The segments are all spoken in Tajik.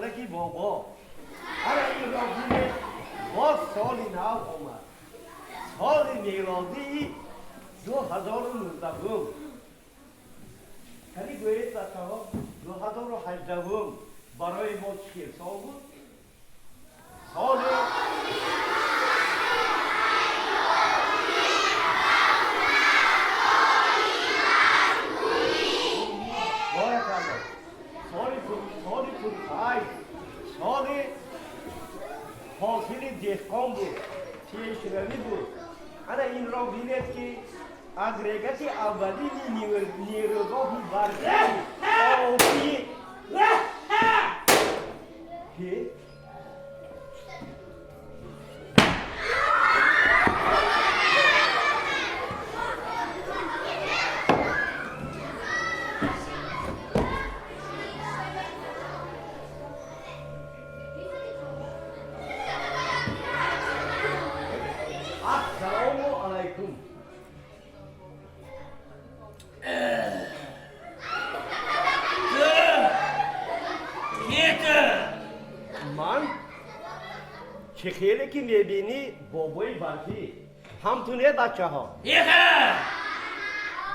занаки бобо. Ана инро бинед, боз соли нав омад. Соли мелодии 2019-ум. Кани гӯед, бачаҳо, 2018-ум барои мо чӣ сол буд? Соли Боракалло. Соли пурхайр, соли ҳосили деҳқон буд, пешравӣ буд. Ана инро бинед, ки агрегати аввалини нерӯгоҳи барқи обии ки Ассалому алайкум. Ту ки ту? Ман чӣ хеле ки мебинӣ, бобои барфӣ. Ҳам ту не, бачаҳо? Иха!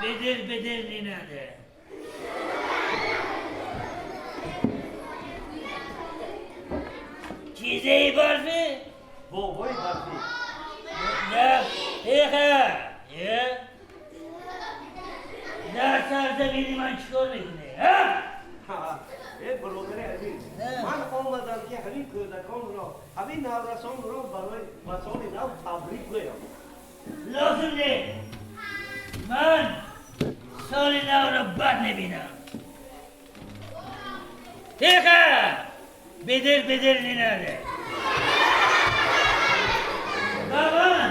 Бедил, бедил не надо. Чизаи барфӣ? Бобои барфӣ. Да, иха! Е? Дар сарзамини ман чикор мекунӣ? А? Э, бародари азиз, ман омадам, ки ҳамин кӯдаконро, ҳамин наврасонро барои ба соли нав табрик гӯям. Лозим не. Ман соли навро бад мебинам. Иха! Бедил, бедил не надо. Ба ман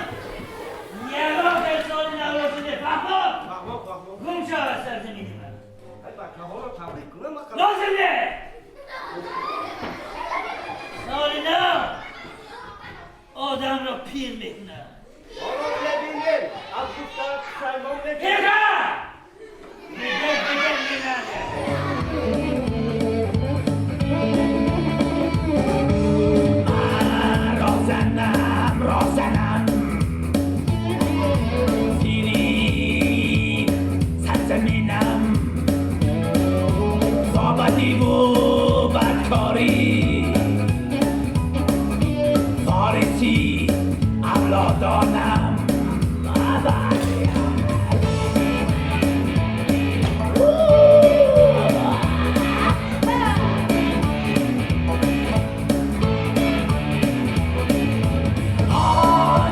ягон хел соли нав лозим не. Фаҳмо? Фаҳмо, фаҳмо. Гум шав аз сарзамини ман. Ай, бачаҳоро табрик кунам ақал. Лозим не. Соли нав одамро пир мекунад. Ҳоло мебинем, аз гуфтаат пушаймон мешавӣ. Иха! Бедил, бедил не надо. Ман роҳзанам, роҳзанам, зери сарзаминам, бо бадиву бадкорӣ, вориси авлодонам.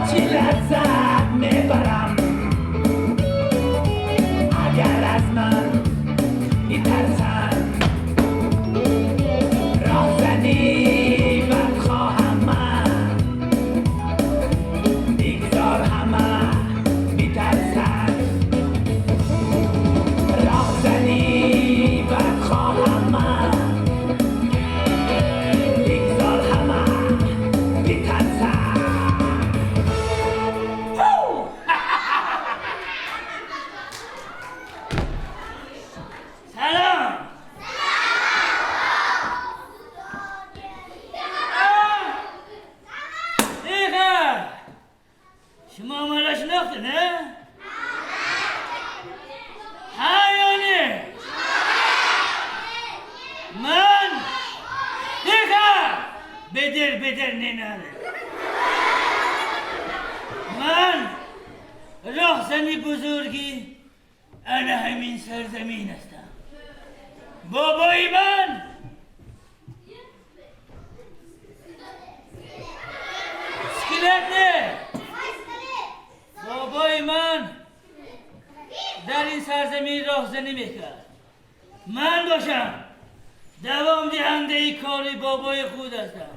Чӣ лаззат мебарам, агар аз ман битарсанд. Роҳзанӣ бадхоҳам ман, бигзор ҳама битарсанд. Роҳзанӣ бадхоҳам ман, бигзор ҳама битарсанд. Салом! Иха! Шумо маро шинохтед, не? Ҳа ё не? Ман Иха! Бедил, бедил не надо. Ман роҳзани бузурги ана ҳамин сарзамин ҳастам. Бобои ман скелет не. Бобои ман дар ин сарзамин роҳзанӣ мекард. Ман бошам давом диҳандаи кори бобои худ ҳастам.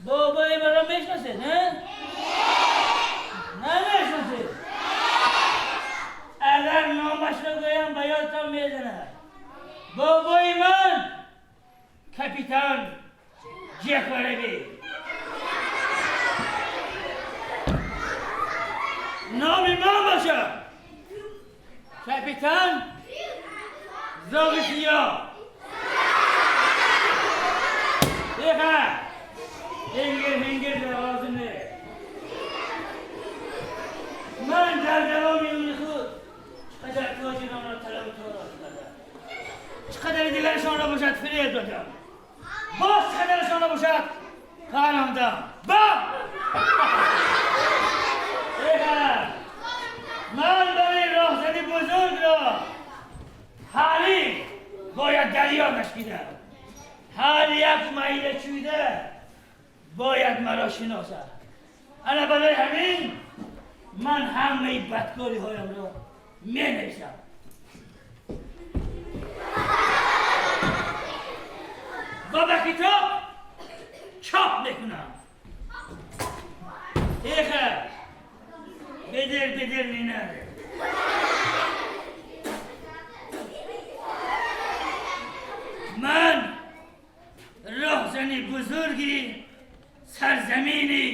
Бобои маро мешиносед, не? Намешиносед? Агар номашро гӯям, ба ёдтон мезанад. Бобои ман капитан Ҷек Воробей. Номи ман бошад капитан Зоғи Сиёҳ. Еха! Энгир ҳенгир лозим нест. Ман дар давоми умри худ чӣ қадар тоҷиронро талабу тороҷ кардам, чӣ қадари дигарашонро бошад фиреб додам, боз чӣ қадарашонро бошад парондам. Ба Еха! Ман барои роҳзани бузургро ҳалим бояд дарё кашидам. Ҳар як майда чӯйда бояд маро шиносад. Ана барои ҳамин ман ҳамаи бадкориҳоямро менависам ва ба китоб чоп мекунам. Еха, бедил, бедил не надо. Ман роҳзани бузурги сарзамини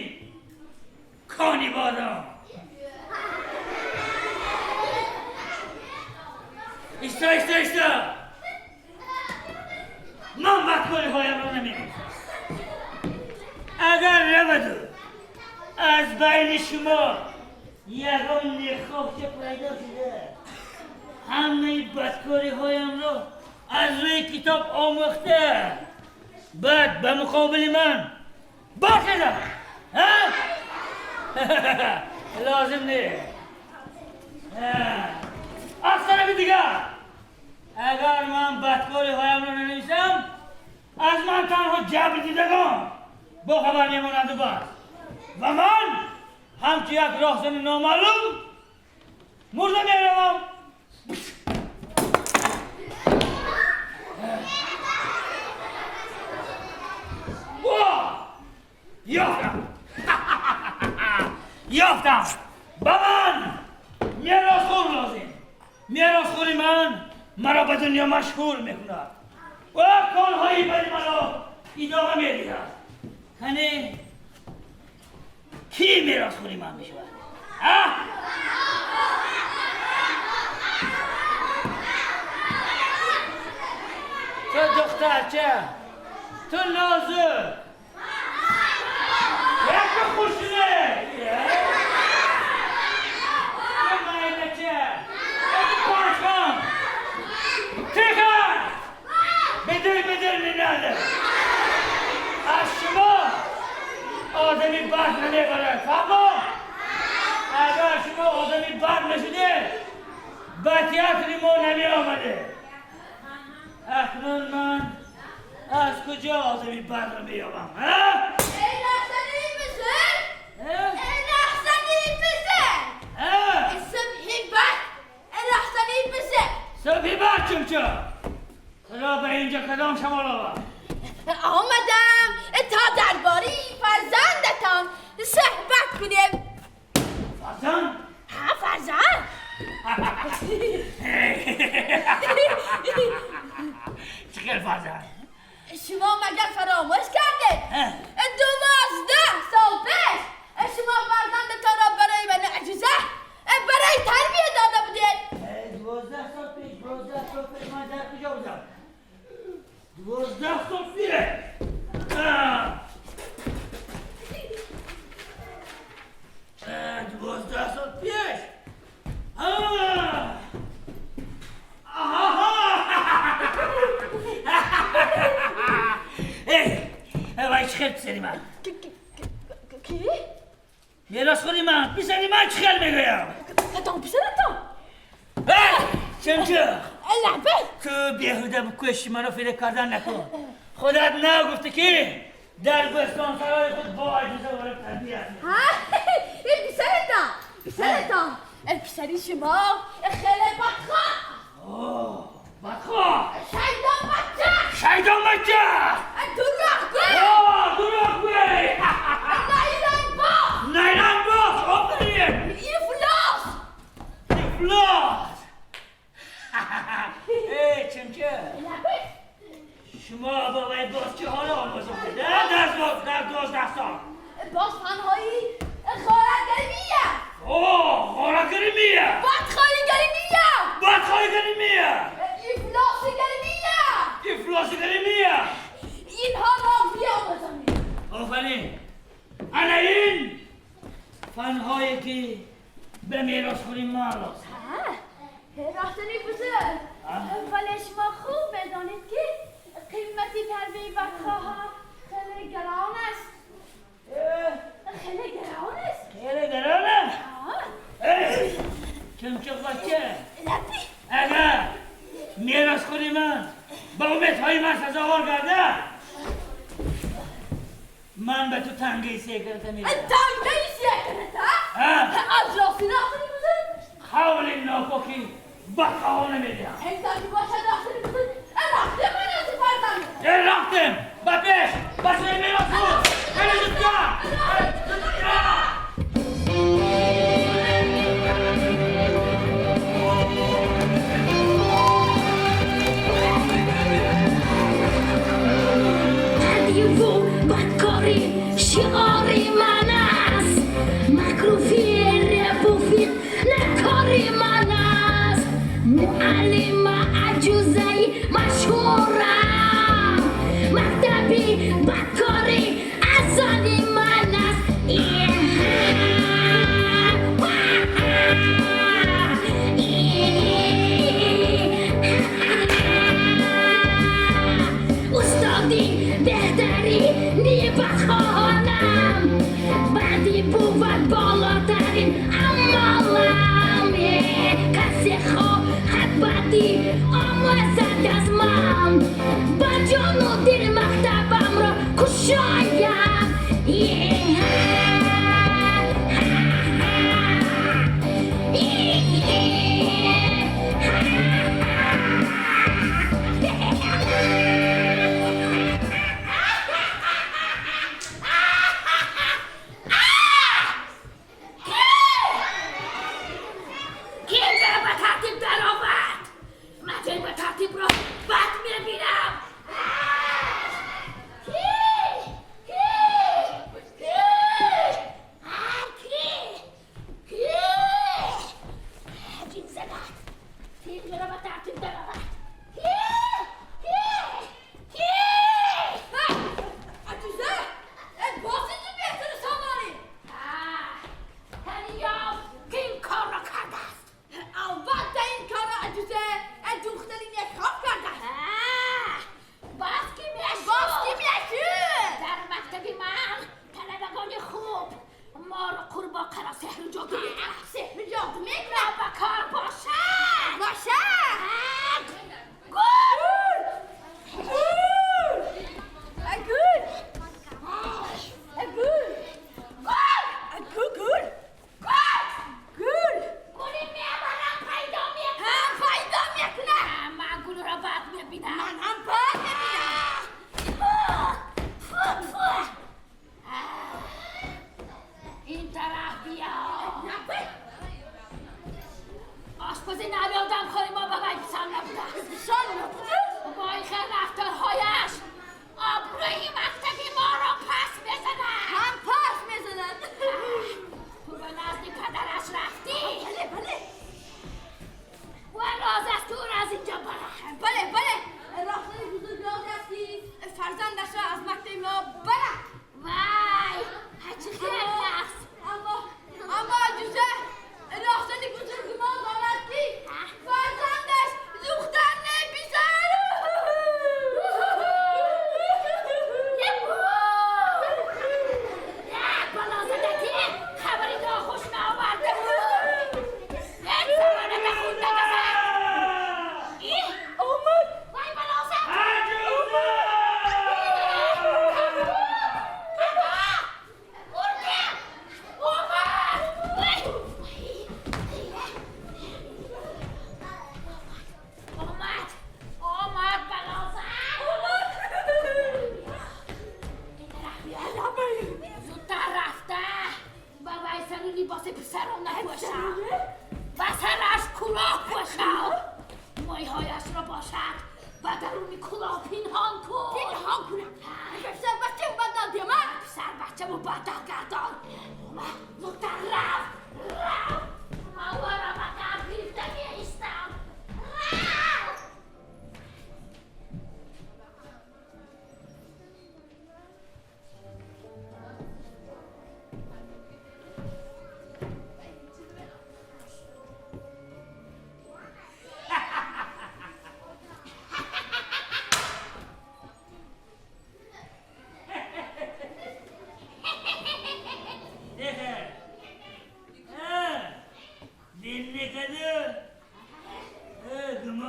Конибодом. Исто, исто, исто! Ман бадкориҳоямро наменависам. Агар раваду аз байни шумо ягон нехоҳча пайдо шуда, ҳамаи бадкориҳоямро аз рӯи китоб омӯхта, баъд ба муқобили ман бархезад, лозим нест. Аз тарафи дигар, агар ман бадкориҳоямро нанависам, аз ман танҳо ҷабрдидагон бохабар мемонанду бас, ва ман ҳамчун як роҳзани номаълум мурда меравам. Ёфтам, ёфтам! Ба ман меросхӯр лозим. Меросхӯри ман маро ба дунё машҳур мекунад ва корҳои бади маро идома медиҳад. Кане, кӣ меросхӯри ман мешавад? А? Ту, духтарча, ту нозук, яка хушне, ту майдача, панҷхон. Тихо! Бедил, бедил не надо. Аз шумо одами бад намебарад, фаҳмо? Агар шумо одами бад нашудед, ба театри мо намеомадед. Акнун ман аз куҷо одами бадро меёбам, а? Эй роҳзани бузург! Эй роҳзани бузург! Субҳи бад, эй роҳзани бузург! Субҳи бад, чумчуқ! Туро ба инҷо кадом шамол овард? Омадам то дарбораи фарзандатон суҳбат кунем. Фарзанд? Ҳа, фарзанд. Чӣ хел фарзанд? Шумо магар фаромӯш кардед? 12 сол пеш шумо фарзандатонро барои ман аҷуза барои тарбия дода будед. 12 сол пеш, 12 сол пеш ман дар куҷо будам? 12 сол пеш. 12 сол пеш. А! Аҳа! Эй, вай, чӣ хел писари ман? Кӣ? Меросхӯри ман, писари ман, чӣ хел мегӯям? Кадом писаратон? Чумчуқ! Лаббай. Ту беҳуда кӯшиши маро фиреб кардан накун. Худат нагуфтӣ, ки дар бӯстонсарои худ бо аҷуза вора тарбият? Ҳа, писаратон, писаратон, писари шумо хеле бадхоҳ, бадхоҳ, шайдон бача, шайдон бача, дурӯғгӯй, дурӯғгӯй, найрангбоз, найрангбоз, офарин, ифлос, ифлос. Эй, чумчуқ! Лаббай. Шумо бо вай боз чӣ ҳола омӯзондед дар 12 сол? Боз фанҳои ғоратгаримия, О, ғоратгаримия, бадхоҳигаримия, бадхоҳигаримия, ифлосигаримия, ифлосигаримия. Инҳоро биомӯзондед. بدی‌هایی که به میراثخوری من لازم. راهزنی بزرگ، ولی شما خوب بدانید که قیمت تربیه بدخواه خیلی گران است. خیلی گران است. خیلی گران است؟ چمچق بچه، اگر میراثخوری من با امیدهای من سزاوار گرده، من به تو تنگه سیگرت میدم. تنگه سیگرت؟ از راستی راهزنی بزرگ؟ قول ناپاکی بدخواه نمیدهم. هزاری باشد راهزنی بزرگ، رفته من از فرزند. رفتم به پیش به سوی میراثخور. خیلی زودتر، زودتر. بدکاری شعار من است، مکر و فریب و فتنه کار من است. معلم عجوزه مشهورم، مکتبی بدکاری از آن من است. استادی بهتری نی بدخواهانم، بدی بود بالاترین عملم. کسی خواهد بدی آموزد از من، با جان و دل مکتبم را کشایم.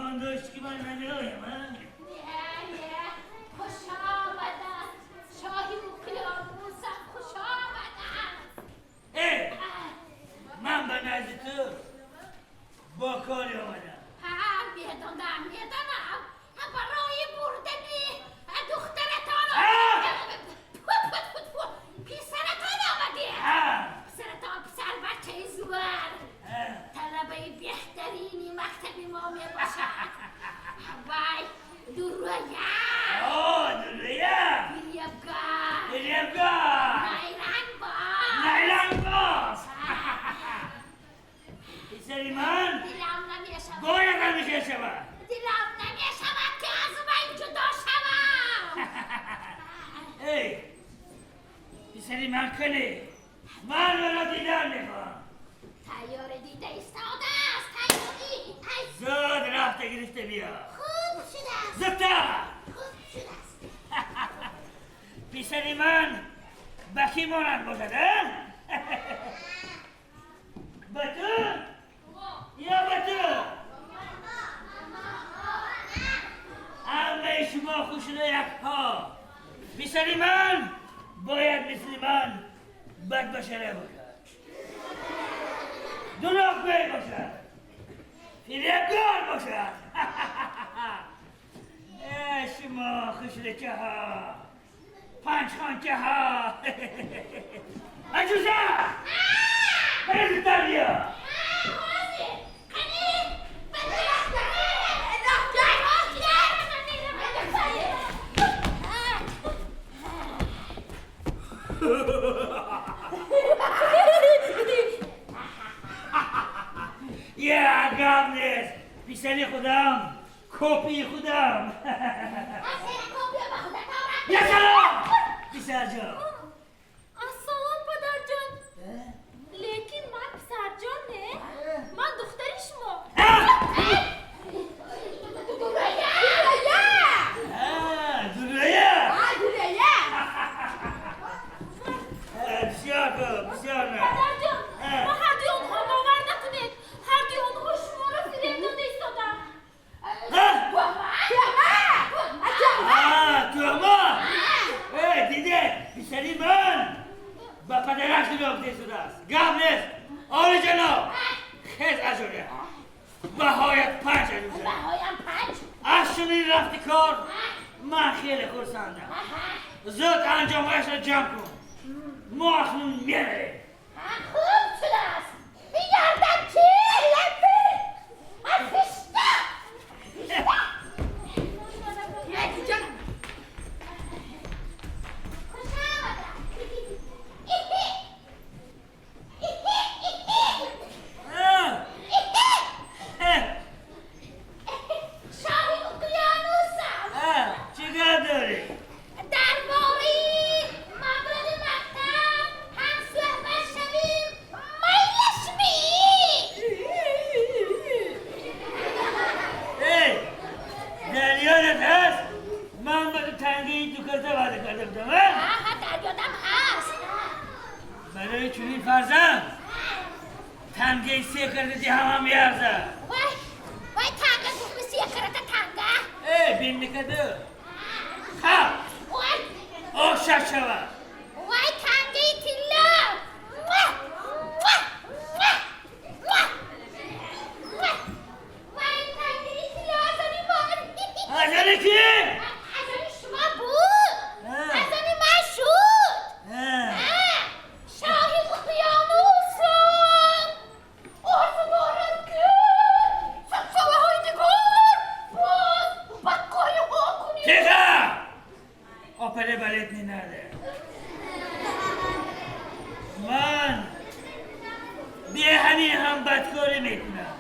گمان داشت که من نمیایم؟ نه نه، خوش آمدن شاهی اقیانوسم، خوش آمدن. ای، من به نزد تو با کاری آمدم. ها، میدانم میدانم، برای بردن دخترتان، پسرتان آمده. پسرتان، پسر بچه زور، طلبه بهترینی مکتب ما می باشد. وای درویا. آه، درویا. فریبکار. فریبکار. نیرنگ باز. نیرنگ باز. پسری من دلم نمیشود. باید همیشه شود. دلم نمیشود که از من جدا شوم. ای، پسری من کنی، من را دیدن میخوام. تیار دیده ایستاده است، تیاری. ای. زود رفته گرفته بیا. خوب شده است. زودتر. خوب شده است. پسری من به کی مانند باشد، اه؟ به تو یا به تو؟ همه شما خوش یک ها. پسری من باید مثل من بد بشره باشد، دروغگوی باشد، فریبکار باشد. ای شما خوشرکه ها، پنج خانکه ها. عجوزه، برو زودتر بیا. حاضر. قنی یه گپ نیست، پسری خودم، کپی خودم. یا سلام پسر جان. Ассалом, падарҷон. Лекин ман писарҷон не, ман духтари шумо. آه، درویا. بسیار خوب، بسیار نه. Падарҷон, ба ҳардуи онҳо бовар накунед. Ҳардуи онҳо шуморо фиреб дода истоданд. آه، تهمت. ای، دیده پسری من با پدرش دروغ شده است. گپ نیست. عالی جناب، خیز عجوله، بهایت پنج عجوزه. بهایم پنج. از چنین رفتی کار من خیلی خرسندم. زود انجامهایش را جمع کن، ما اکنون می‌رویم. خوب شده است. بیاردم چی؟ افشته. جانم. خوش آمدم. اه. اه. شاهی اقیانوسم. اه، چیکار داری؟ درباره مبلغ مکتب هم صحبت شویم، میلش می. ای، در یادت هست من به تو تنگه دو کرته وعده کرده بودم، اه؟ آها، در یادم هست. برای چنین فرزند تنگه سه کرته هم هم میارزه. وای وای، تنگه گفت سیه کرده تنگه. ای، بین میکرده خب. وای. آه، شش شود. وای، تنگه طلا. موah! موah! موah! موah! موah! وای، تنگه طلا از آن من. از آن کی؟ از آن شما بود. از آن من شد. آه، شاهی اقیانوسم، آرزو دارم که سالهای دیگر باز بدکاری ها کنیم. Тихо! Опере балет не надо. من بیا همین هم بدکاری میکنم.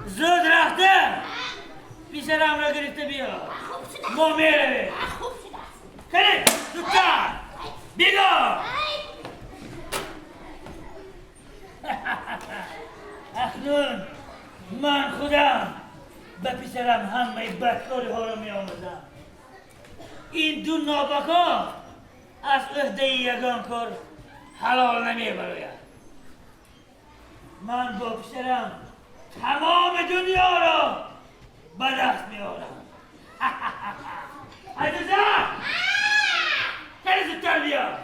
زود رفته پسرم را گرفته بیا. خوب شده. ما میرویم. خوب شده است. کنید زودتر بیگا. ای. اکنون من خودم به پسرم همه بدکاری ها را می آموزم. این دو نابکار از عهده یگان کار حلال نمی براید. من با پسرم تمام دنیا را به دست میآورم. عزیزه، خیلی زودتر بیا.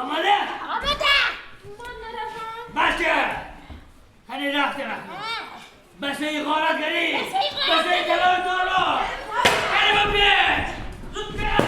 آماده؟ آماده. من نروم. باشه، خیلی رفته رفته. بسه غارتگری، بسه طلا و دارا. خیلی بپیچ، زودتر.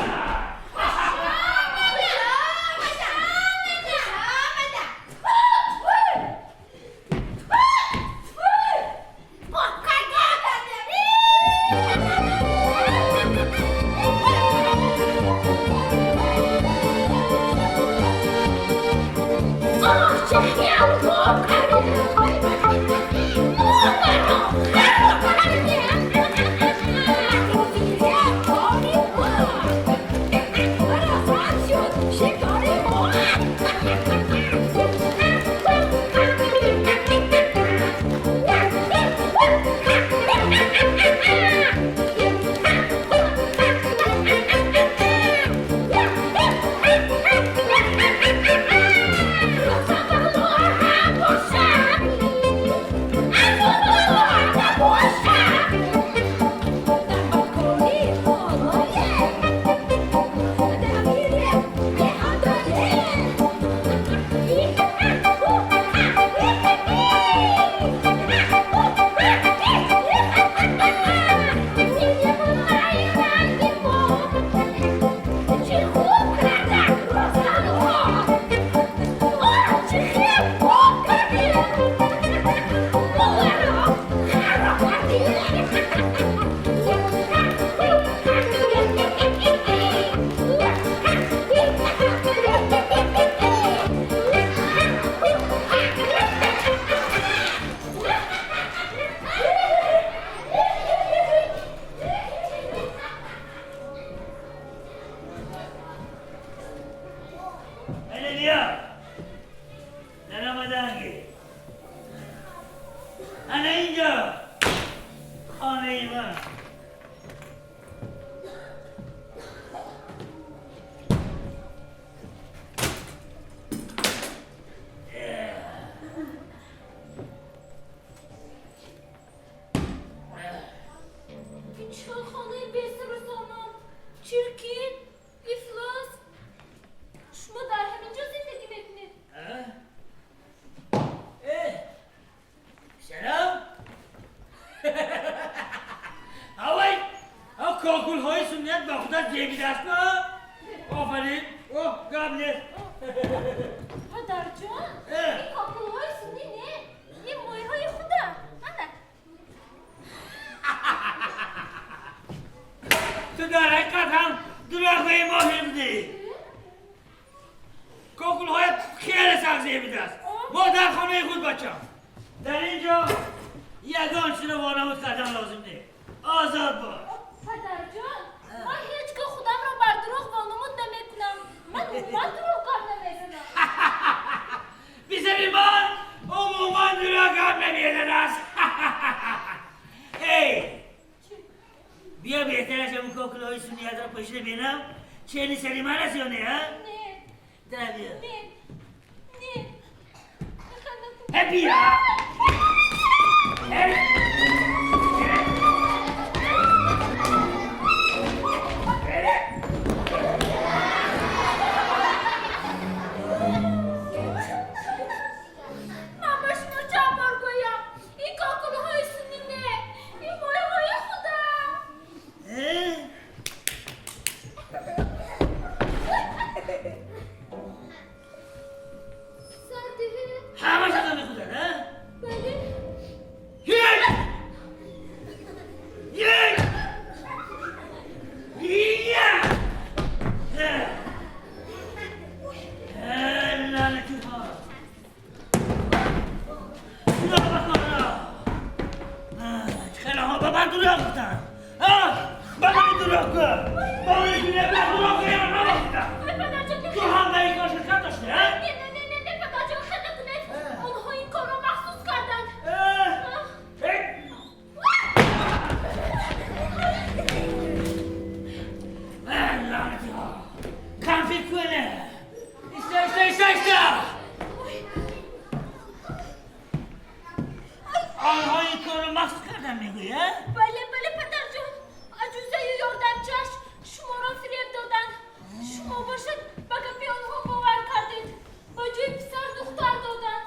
آه، چه خیال خوب کردی. خراب کردی. شکاری. چه خوب کردم. چه خوب کردی. خراب کردی. خیلی بیا. در آمدنگی. انا اینجا خانه ای من. این چه خانه بسر و سامان، چرکین، افلاس. شما در همینجا زندگی میکنید؟ اه؟ اه، سلام. آوای، او کاکول های سنت با خودت جیبی دست نه. آفرین، اوه، گم نیست. پدر جان، اه. این کاکل های سنی نه، این موی های خوده. نه. تو در حقیقت هم دروغ ماهی بودی. کاکول های خیلی سخت زیبی دست. ما در خانه خود بچم. در اینجا یگان چیز رو وانمود کردن لازم نیست. آزاد باش. پدر جان، من هیچگاه خودم را بر دروغ وانمود نمیکنم. من عموما دروغ گپ نمیزنم. پسر من عموما دروغ هم نمیزن است. ای، بیا بهتر از اون کاکل های سنیت را پشت بینم چه سری من است یا نه، ها؟ نه. در بیا. نه نه. نکنم. بیا. اه. من به شما چند بار گویم این کاکل های سنی نه، این موی های خودم. اه؟ سرده. همش از آن خودت، ها؟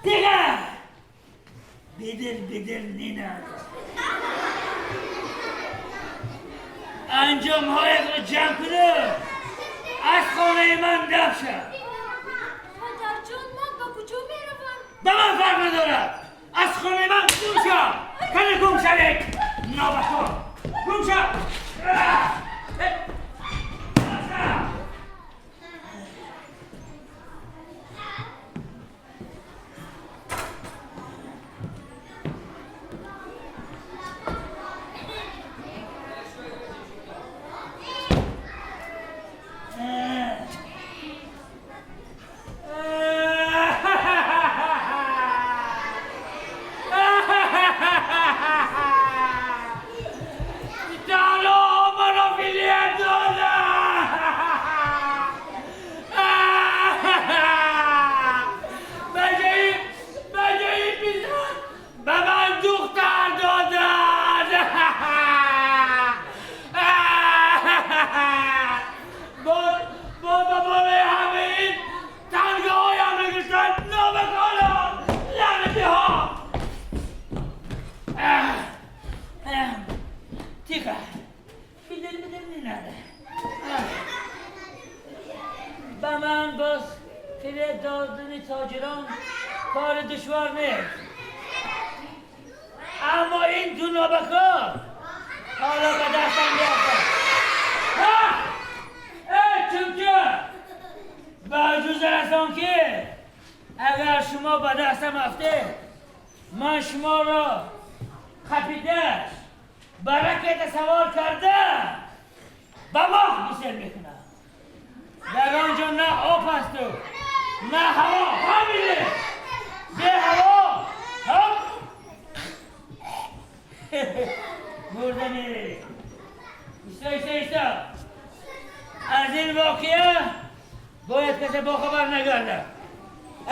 Дигар бидил бидил нинад. Анҷомҳоятро ҷамъ куну аз хонаи ман дав шав. Падарҷон, ман ба куҷо меравам? Ба ман фарқ надорад. Аз хонаи ман гум шав. Кане гум шавед. Нобакор. Гум шав. Ба ман боз фиреб додани тоҷирон кори душвор нест. Аммо ин ду нобакор ҳоло ба дастам биафтад. Эй чунки ба ҷуза расон ки агар шумо ба дастам афтед, ман шуморо қапида ба ракета савор карда ба моҳ гусел мекунам. Дар он ҷо на об ҳасту на ҳаво. Фаҳмидед? Беҳаво ҳоп мурда меред. Исто, исто, исто. Аз ин воқеа бояд касе бохабар нагардад.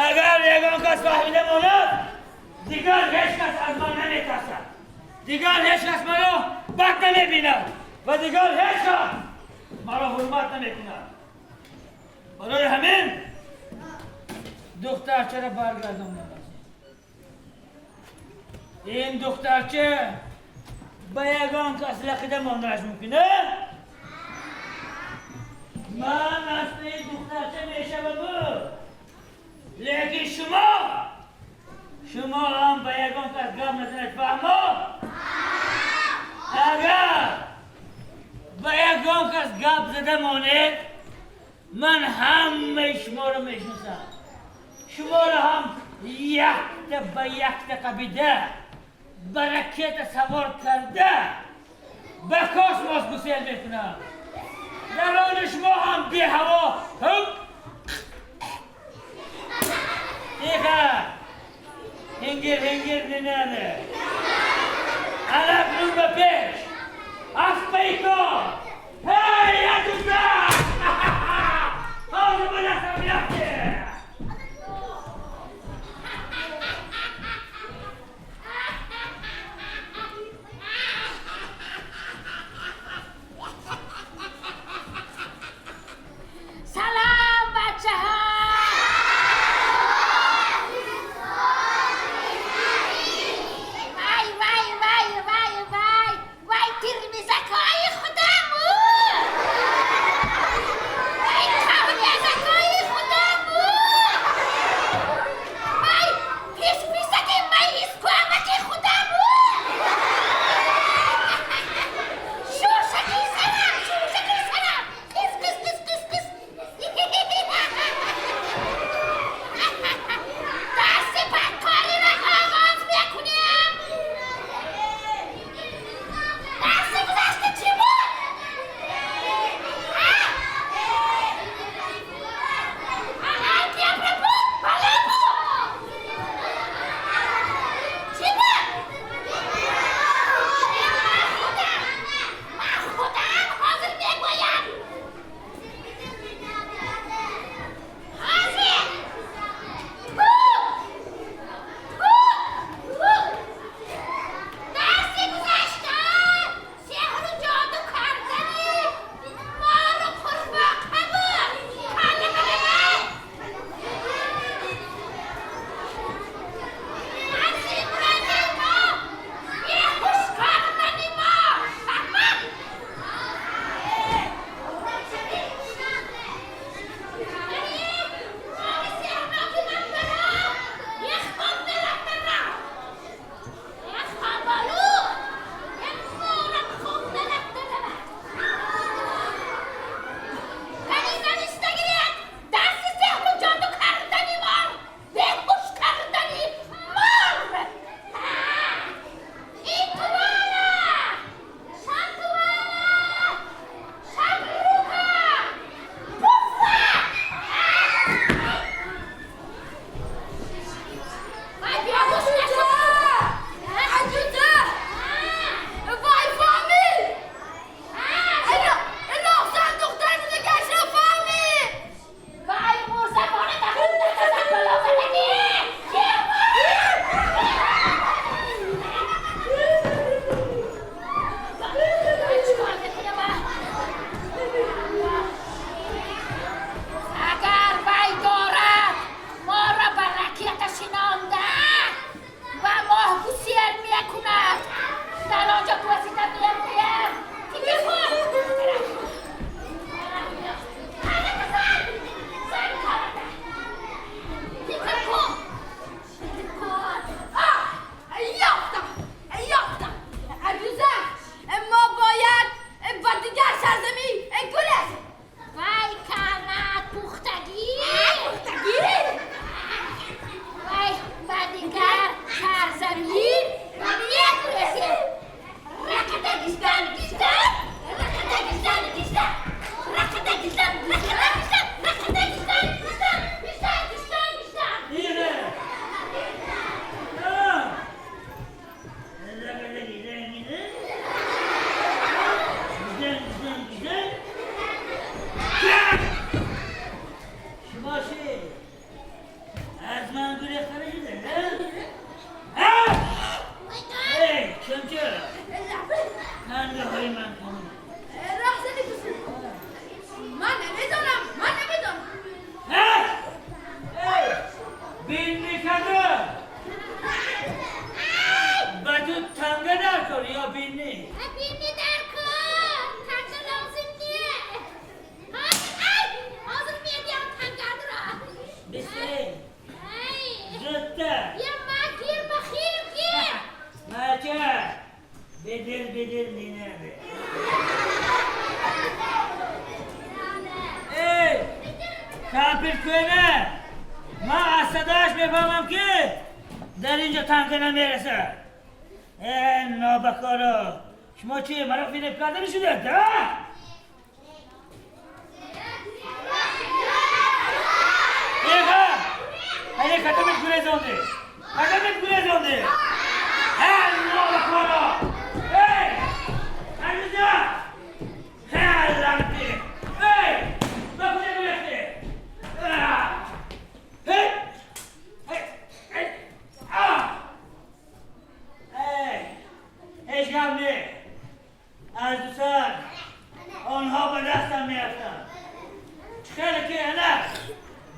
Агар ягон кас фаҳмида монад, дигар ҳеҷ кас аз ман наметарсад, дигар ҳеҷ кас маро бад намебинад ва дигар ҳеҷ кас маро ҳурмат намекунад. Барои ҳамин духтарчаро баргардондам. Ин духтарча ба ягон кас лақида монданаш мумкин, а? Ман асли духтарча мешаваму, лекин шумо ҳам ба ягон кас гап назанед, фаҳмо? Агар ба ягон кас гап зада монед, ман ҳамаи шуморо мешиносам. Шуморо ҳам якта ба якта қабида ба ракета савор карда ба космос гусел мекунам. Дар они шумо ҳам беҳаво ҳуп. Тихо. Ҳингир ҳингир нинане. Анакнун ба пеш. Аспаи кор. Ҳей, ядуса! Ҳозир ба дастам биафте. Салом, бачаҳо! Вай, вай, вай, вай, вай! Духта. Я ма гир, ма хир, гир. Мача, бедил, бедил, нинабе. Эй, кампир кӯна, ман аз садояш мефаҳмам, ки дар инҷо танка намерасад. Э, нобакоро, шумо чи маро фиреб карда мешудед, а? Эха, ҳане кадомет гурезонде? Кадомет гурезонде? Э, нобакоро! Эй, ҳануза! Э, ланти! Эй, ба куҷо гурехте? Эй! Эй! Эй! А! Эй! Ҳеҷ гап не. Аз дусар онҳо ба дастам меафтанд. Чӣ хеле ки ана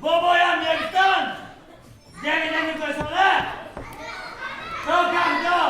бобоям мегуфтанд, дами дами гӯсола то камдо.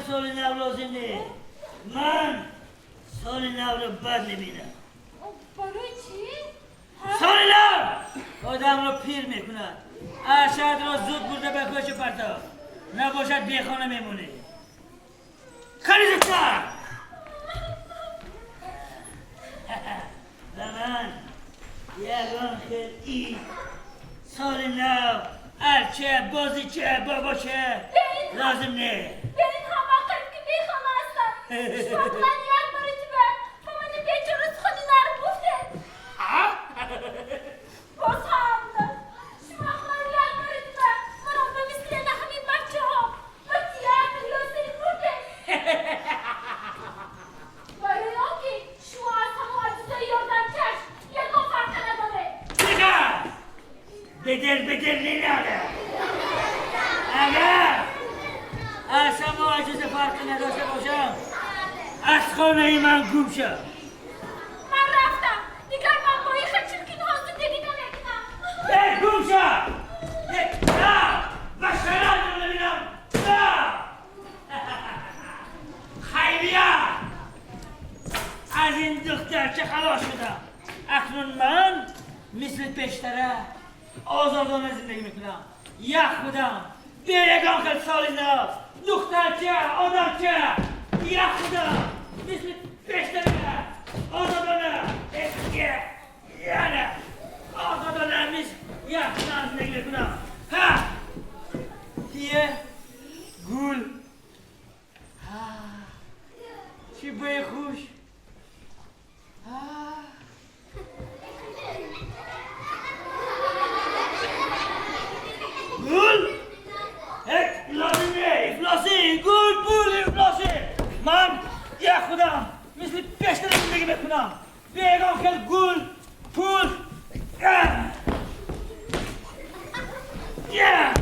соли нав лозим нест. Ман соли навро бад мебинам. Барои чӣ? Соли нав одамро пир мекунад. Аршадро зуд бурда ба кӯча партов. Набошад бехона мемонӣ. Хеле зудтар! Ба ман ягон хел ид, соли нав, арча, бозича, бобоча лозим нест. Ба ин ҳама қариб ки бехона ҳастам. Шумо ақаллан як маротиба ба мани бечора сухани нарм гуфтед. Боз ҳам шумо ақаллан як маротиба маро ба мисли ана ҳамин бачаҳо ба театр ё сир бурдед. Барои он ки шумо аз ҳамон аҷузаи ёрдамчаш ягон фарқа надоред. Дигар! Бедил бедил нинада. Агар аз ҳамон аҷуза фарқи надошта бошам, аз хонаи ман гум шав. Ман рафтам. Дигар ман бо ин хел чиркинҳо зиндагӣ намекунам. Эй, гум шав! Эй, на! Ба шараф набинам! На! Хайрия! Аз ин духтарча халос шудам. Акнун ман мисли пештара озодона зиндагӣ мекунам. Як худам, бе ягон хел соли нав, духтарча, одамча, як худам, мисли пештара озодона, яна озодона мисл як худам зиндагӣ мекунам. Ҳа! Кие? Гул. Ҳа! Чӣ бӯи хуш! Ҳа! Гул! Ҳеч лозим не, ифлосӣ, гул, пул, ифлосӣ. Ман як худам мисли пештара зиндагӣ мекунам. Бе ягон хел гул, пул. Я!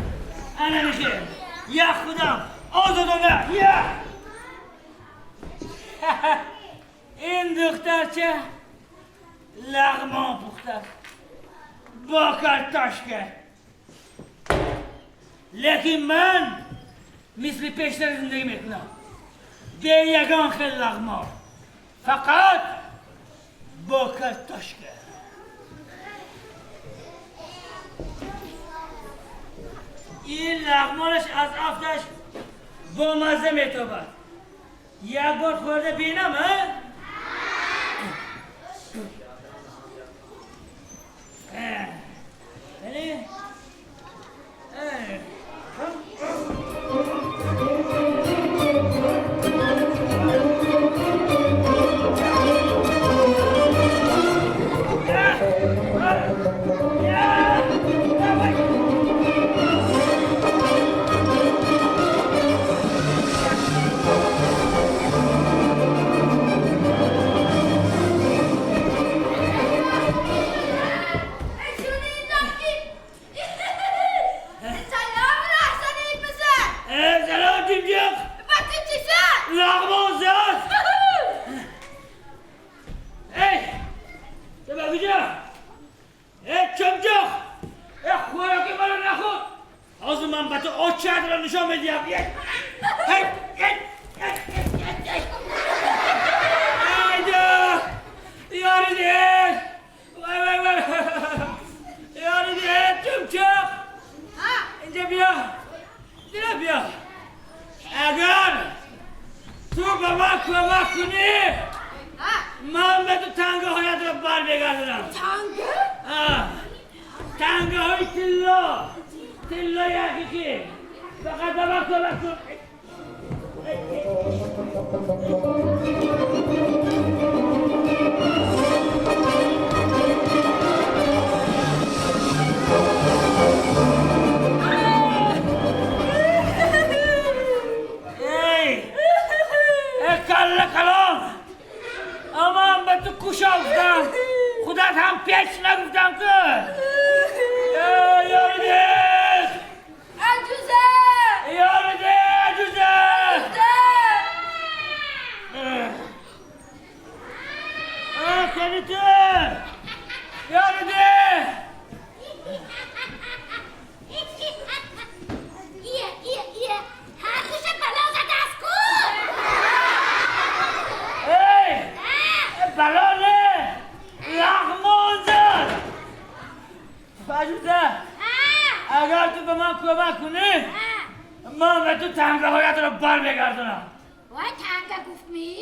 Ана михел. Як худам озодона. Я! Ин духтарча лағмон пухта бо картошка. Лекин ман мисли пештара зиндагӣ мекунам. Бе ягон хел лағмон. Фақат бо картошка. Ин лағмонаш аз афташ бомазза метобад. Як бор хӯрда бинам, а? Вале? Шунидам ки салом, раҳзани писар. Салом, Ҷимҷиқ. Ба ту чӣ шуд? Лағмон зад. Эй, ту ба куҷо? Эй, Чумчуқ! Эй, хӯроки маро нахӯр! Ҳозир ман ба ту очаатро нишон медиҳам. Эй, эй, эй, эй, эй, эй. Айда! Ёри дил! Вай, вай, вай! Ёри дил, Чумчуқ! Инҷа биё! Дила биё! Агар ту ба ман кӯмак кунӣ, ман ба ту тангаҳоятро бармегардонам. Танга? Тангаҳои тилло, тиллои ҳақиқӣ. Фақат ба ман кӯмак кун. Эй, эй, калла калон! Аман ба ту куша гуфтам. Худат ҳам печ нагуфтам ку. Эй, ёри дил! Аҷуза! Ёри дил, аҷуза! Аҷуза! Эй, кани ту? Ёри дил! Ие, ие, ие, ҳар душа бало задааст ку. برمیگردونم. وای تنگه گفت می؟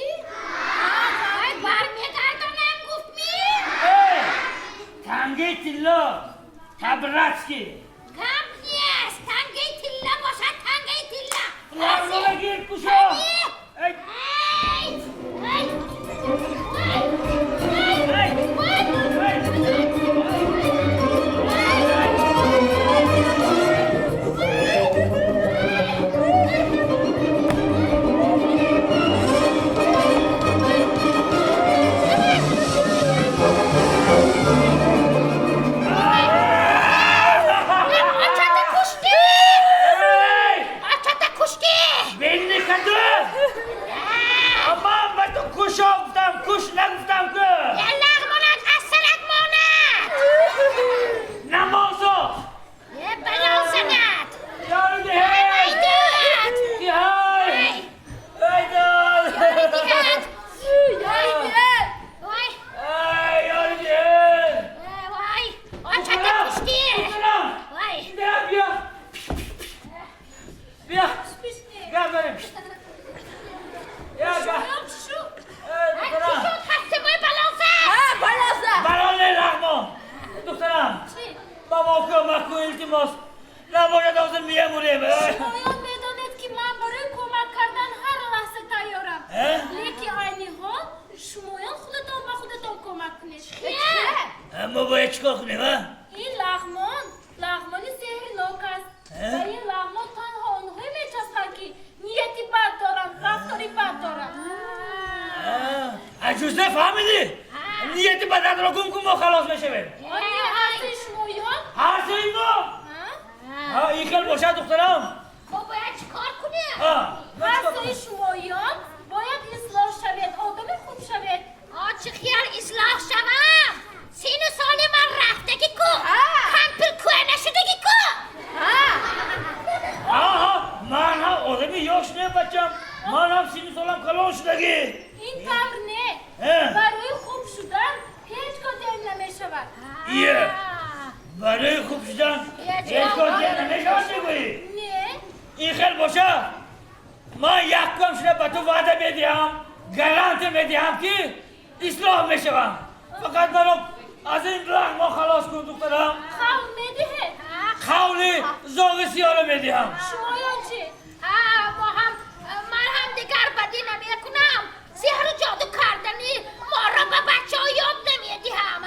وای برمیگردانم گفت می؟ تنگه طلا تبرتکی کم نیست، تنگه طلا باشد، تنگه طلا. لغمه بگیر کشا. ای ای ای ای. آچت کشتی، آچت کشتی. بینی کدو اما به تو کشا گفتم، کش نگفتم که. یه لغمانت از سرت ماند. نمازا یه بلا زند. یارو ده. ای داد. ای ای داد. ای داد. ای داد. وای. ای یارو ده. وای آچت کشتی. وای. بیا بیا بیا بریم. یا شو دخترم. شد خسته وای بلا زد. ها بلا زد. بلال رحمان دخترم. چی؟ با کمک کن التماس نباید آزم میمونیم. شمایان میدانید که من برای کمک کردن هر لحظه تیارم، لیکن عینی حال شمایان خودتان به خودتان کمک کنید. ما باید چیکار کنیم؟ ها؟ این لغمان لغمانی سحرناک است و این لغمان تنها آنهایی میچسبند که نیتی بد دارند، رفتاری بد دارند. عجوزه فهمیدی؟ نیت بدن رو گم کن، ما خلاص میشویم. آیا هر سه شمایان؟ هر سه ما. ها این خیلی باشد دخترم. ما باید چیکار کنیم؟ ها هر سه شمایان باید اصلاح شوید، آدم خوب شوید. آ چه خیال اصلاح شوم؟ سین سال من رفتگی کو، کمپر کوه نشدگی کو. ها من هم آدمی یاش نه بچم، من هم سین سالم کلان شدگی. این طور نه، برای خوب شدن هیچگاه دیر نمی شود. یه برای خوب شدن هیچگاه دیر نمی شود میگویی؟ نه. این خیلی باشه من یک کم شده به تو وعده میدهم، گارانتی میدهم که اصلاح میشوم. فقط مرا از این رحم خلاص کن دخترم. قول میدهید؟ قول زاغ سیاه رو میدهم. شمایان چی؟ ما هم من هم دیگر بدی نمیکنم. سحر و جادو کردنی ما را به بچه ها یاد نمیدهم.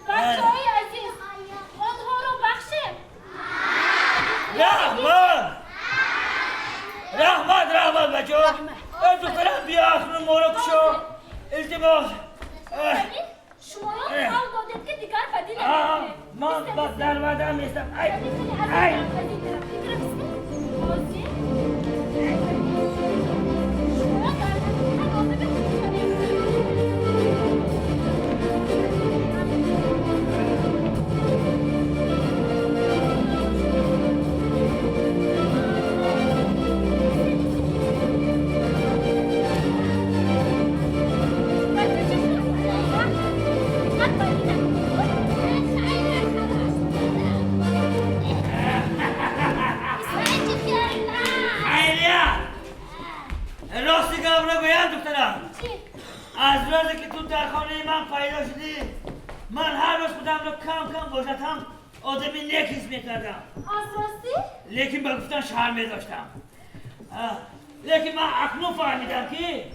بچه های عزیز آنها را بخشید. رحمت رحمت رحمت بچه ها. دخترم بیا اکنون ما را کشا التماس. شمایان قول دادید که دیگر بدی نمیکنید. من با در وعده نیستم. ای ای راستی گپ رو گویم دخترم. از روزی که تو در خانه من پیدا شدی من هر روز خودم رو کم کم باشد هم آدمی نیک حس میکردم. از راستی؟ لیکن به گفتن شرم میداشتم. لیکن من اکنون فهمیدم که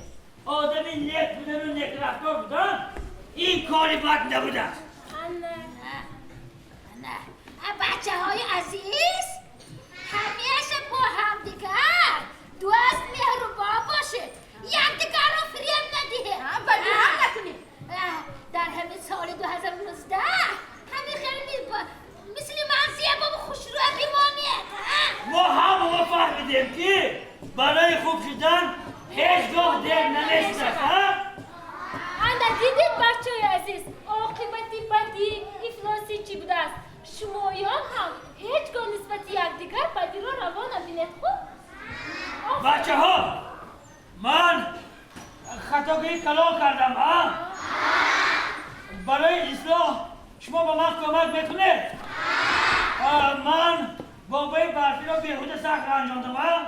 آدمی نیک بودن و نیک رفتار بودن این کاری بد نبوده است. بچه های عزیز همیشه با هم دیگر دوست مهربان باشید، یکدیگر را فریب ندهید. بدی هم نکنید. در همین سال 2019 همین خیلی مثل من زیبا و خوشرو بمانید. ما هم ما فهمیدیم که برای خوب شدن هیچگاه دیر نمیشد. انا دیدید بچه های عزیز عاقبت بدی افلاسی چی بوده است. شمایان هم هیچگاه نسبت یکدیگر بدی را روا نبینید. خوب بچه ها من خطاگی کلان کردم. ها برای اصلاح شما با من کمک میکنید؟ من بابای برفی را بیهوده سخت رنجاندم. ها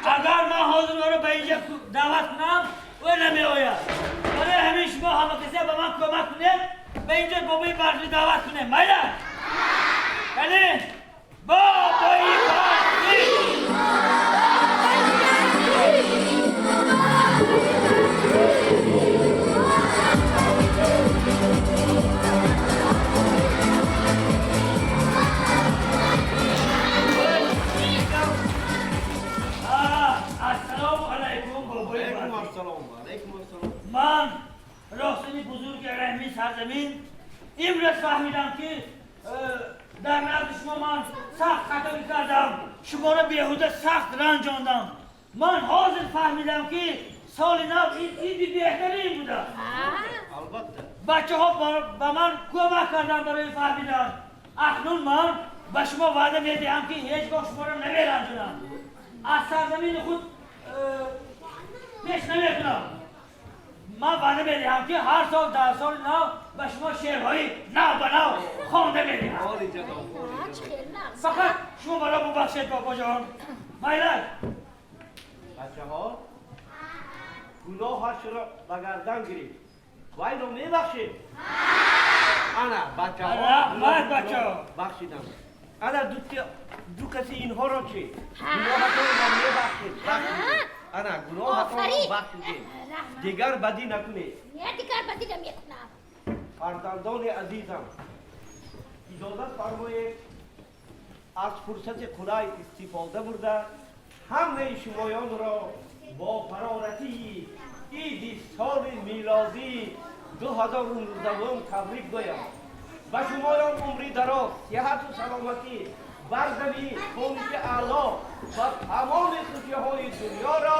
Агар ман ҳозир ӯро ба инҷа даъват кунам, ӯ намеояд. Барои ҳамин шумо ҳама касе ба ман кӯмак кунед, ба инҷо бобои барфӣ даъват кунем. Майла? Яъне бобои барфӣ! Ассалому алайкум, бобои Алайкум барфӣ. ассалом, алайкум ассалом. Ман ростини бузурги раҳми сарзамин имрӯз фаҳмидам, ки дар назди шумо ман сахт хатоӣ кардам, шуморо беҳуда сахт ранҷондам. Ман ҳозир фаҳмидам, ки соли нав ин иди беҳтарин буда. Албатта. Бачаҳо ба ман кӯмак карданд барои фаҳмидан. Акнун ман ба шумо ваъда медиҳам, ки ҳеҷ гоҳ шуморо намеранҷонам, аз сарзамини худ пеш намекунам. Ман ваъда медиҳам, ки ҳар сол дар соли нав ба шумо шеърҳои нав ба нав хонда медиҳам. Олӣ ҷаноб, олӣ ҷаноб. Фақат шумо маро бубахшед, бобоҷон. Майлаш. Бачаҳо, гуноҳашро ба гардан гирифт, вайро мебахшед. Ана, бачаҳо. Раҳмат, бачаҳо. Бахшидам. Ана, ду каси инҳоро чӣ? Гуноҳатонро мебахшед, бахшидем. Ана, гуноҳатонро Офарин. бахшидем. Раҳмат. Дигар бадӣ накунед. Не, дигар бадӣ намекунам. Фарзандони азизам, иҷозат фармоед, аз фурсати қулай истифода бурда, ҳамаи шумоёнро бо фарорасии иди соли милодии 2019 табрик гӯям. Ба шумоён умри дароз, сиҳату саломатӣ, бардамӣ, хониши аъло ва тамоми хушиҳои дунёро